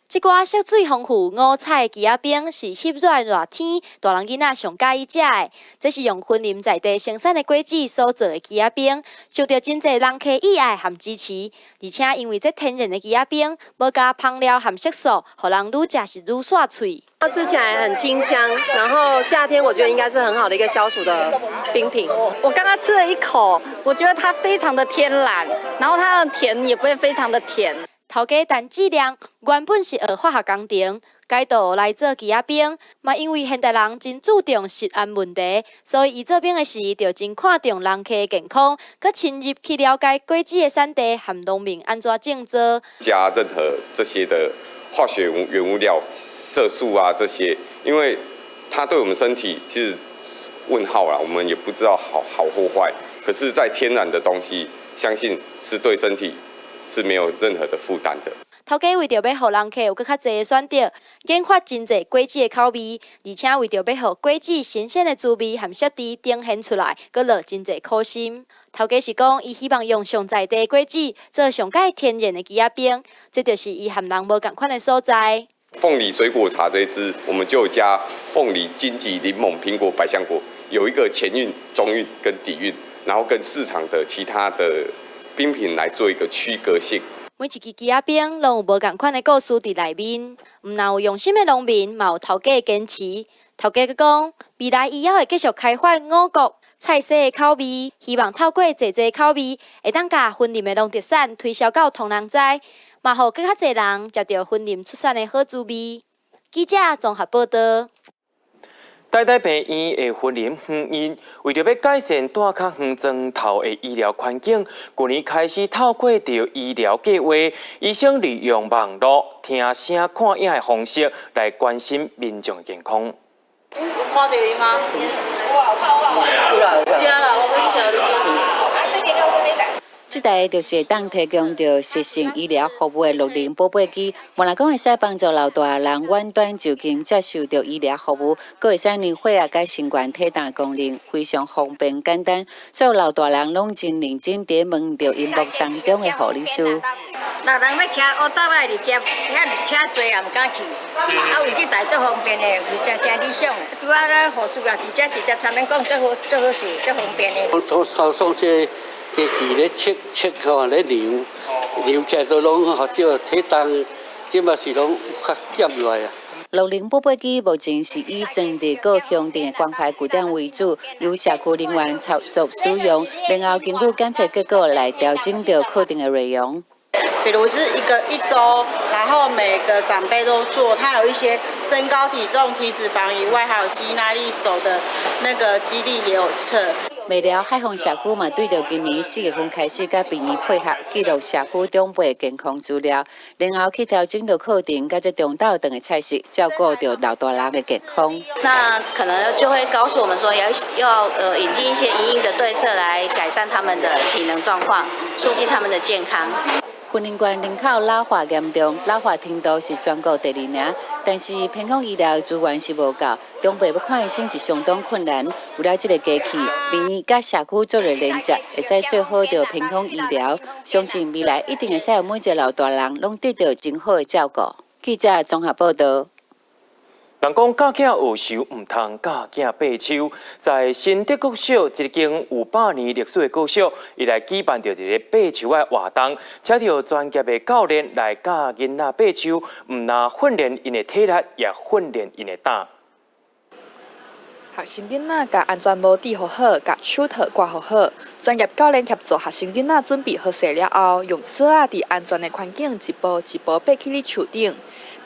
這這寡色水豐富、五彩的枝仔冰是翕熱熱天大人囡仔上佮意食的。這是用雲林在地生產的果子所做的枝仔冰，受著真濟人客喜愛和支持。而且因為這天然的枝仔冰，無加香料和色素，予人愈食是愈煞喙。它吃起來很清香，然後夏天我覺得應該是很好的一個消暑的冰品。我剛剛吃了一口，我覺得它非常的天然，然後它的甜也不會非常的甜。頭家陳志亮原本是學化學工程，改道來做枝仔冰，嘛因為現代人真注重食安問題，所以伊做冰的時就真看重人客的健康，閣深入去了解果子的產地和農民按怎種做。加任何這些的化學原物料、色素啊這些，因為它對我們身體其實問號啦，我們也不知道好好或壞。可是，在天然的東西，相信是對身體是沒有任何的負擔的。頭家為著欲予人客有閣較濟的選擇，研發真濟果子的口味，而且為著欲予果子新鮮的滋味和色澤呈現出來，閣落真濟苦心。頭家是講，伊希望用上在地的果子做上蓋天然的枝仔冰，這就是伊和人無仝款的所在。鳳梨水果茶這一支，我們就加鳳梨、金桔、檸檬、蘋果、百香果，有一個前韻、中韻跟底韻，然後跟市場的其他的冰品來做一個區隔性。每一支枝仔冰攏有無仝款的故事佇內面，毋但有用心的農民，嘛有頭家的堅持。頭家閣講，未來伊猶會繼續開發五穀菜色的口味，希望透過濟濟口味，會當共雲林的農特產推銷到予人知，嘛予閣較濟人食著雲林出產的好滋味。記者綜合報導。台大病院的雲林分院為著欲改善蹛較遠庄頭的醫療環境，去年開始透過著醫療計畫，醫生利用網路聽聲看影的方式來關心民眾的健康。有看著伊嗎？有啊，有啊，有食啦，我欲叫你。這台就是會當提供著實時醫療服務的樂齡寶貝機，毋但講會使幫助老大人遠端就近接受著醫療服務，閣會使量血壓佮身懸體重功能，非常方便簡單，所有老大人攏真認真佇問著螢幕當中的護理師。老人欲騎烏兜仔入去，遐車濟也毋敢去，啊有這台足方便的，是誠誠理想。拄仔咱護士也佇遮直接參咱講，足好足好勢，足方便的。我頭上這機器咧測測吼咧量，量起來都攏予少體重，這嘛是攏較減落來啊。樂齡寶貝機目前是以裝佇各鄉鎮的關懷據點為主，由社區人員操作使用，然後根據檢測結果來調整著課程的內容。比如是一個一週，然後每個長輩都做，他有一些身高、體重、體脂肪以外，還有肌耐力、手的那個肌力也有測。麥寮海豐社區嘛，對著今年4月份開始，佮病院配合記錄社區長輩健康資料，然後去調整著課程，佮這中晝頓的菜式，照顧著老大人的健康。那可能就會告訴我們說，要引進一些因應的對策來改善他們的體能狀況，促進他們的健康。雲林縣人口老化嚴重，老化程度是全國第二名，但是偏鄉醫療資源是無夠，長輩欲看醫生是相當困難。有了這个機器，病院佮社區做伙連接，會使做好著偏鄉醫療，相信未來一定會使予每一个老大人攏得著真好的照顧。記者綜合報導。人講教囝學樹，毋通教囝爬樹。在新竹國小一間有100年歷史的國小，伊來舉辦著一个爬樹的活動，請著專業的教練來教囡仔爬樹，毋但訓練𪜶的體力，也訓練𪜶的膽。學生囡仔共安全帽戴予好，共手套掛予好，專業教練協助學生囡仔準備好勢了後，用索仔佇安全的環境一步一步爬去咧樹頂。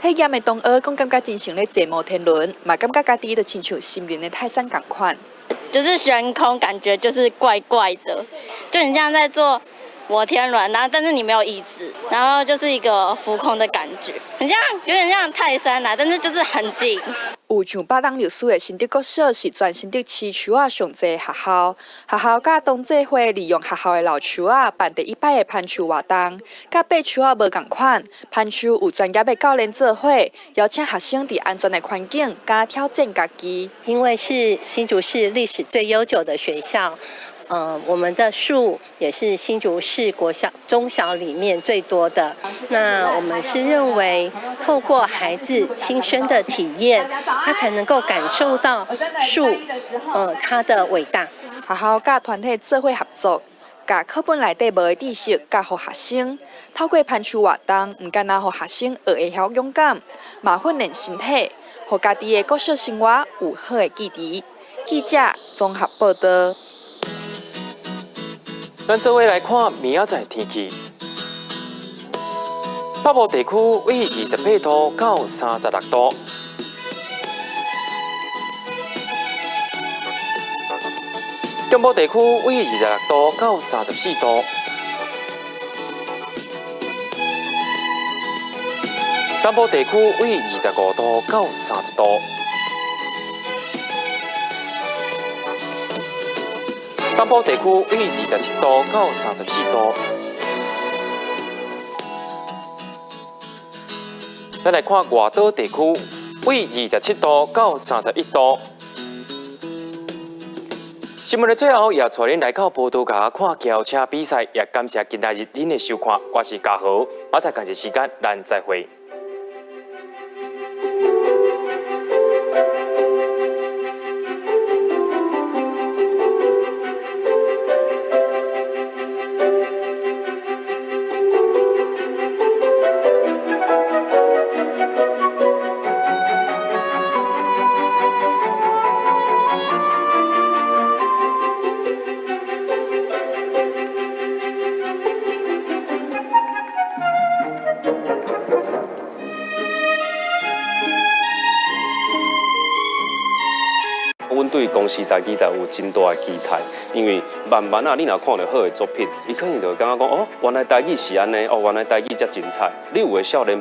體驗的同學講，感覺真像咧坐摩天輪，嘛感覺家己就親像森林的泰山仝款。就是懸空，感覺就是怪怪的，就你像在坐摩天輪，然後但是你沒有椅子，然後就是一個浮空的感覺，很像有點像泰山啦，但是就是很近。有上百年歷史的新竹國小是全新竹市樹仔上濟的學校，學校佮同濟會利用學校的老樹仔辦第一擺的攀樹活動，佮爬樹仔無仝款，攀樹有專業的教練做伙，邀請學生佇安全的環境，敢挑戰家己。因為是新竹市歷史最悠久的學校。我們的樹也是新竹市國小、中小裡面最多的。那我們是認為，透過孩子親身的體驗，他才能夠感受到樹，它的偉大。學校佮團體做伙合作，共課本內底無的知識教予學生，透過攀樹活動，毋干焦予學生學會曉勇敢，嘛訓練身體，予家己的國小生活有好的記憶。記者綜合報道。咱做伙來看明仔載天氣。北部地區為28度到36度。中部地區為26度到34度。南部地區為25度到30度。東部地區為27度到34度。咱來看外島地區，為27度到31度。新聞的最後，也帶恁來到葡萄牙看轎車比賽，也感謝今仔日恁的收看。我是嘉豪，明仔仝一時間，咱再會。阮對公視台語台有真大的期待，因為慢慢啊，你若看著好的作品，伊可能就會感覺講哦，原來台語是按呢，哦，原來台語遮精彩。你有的少年。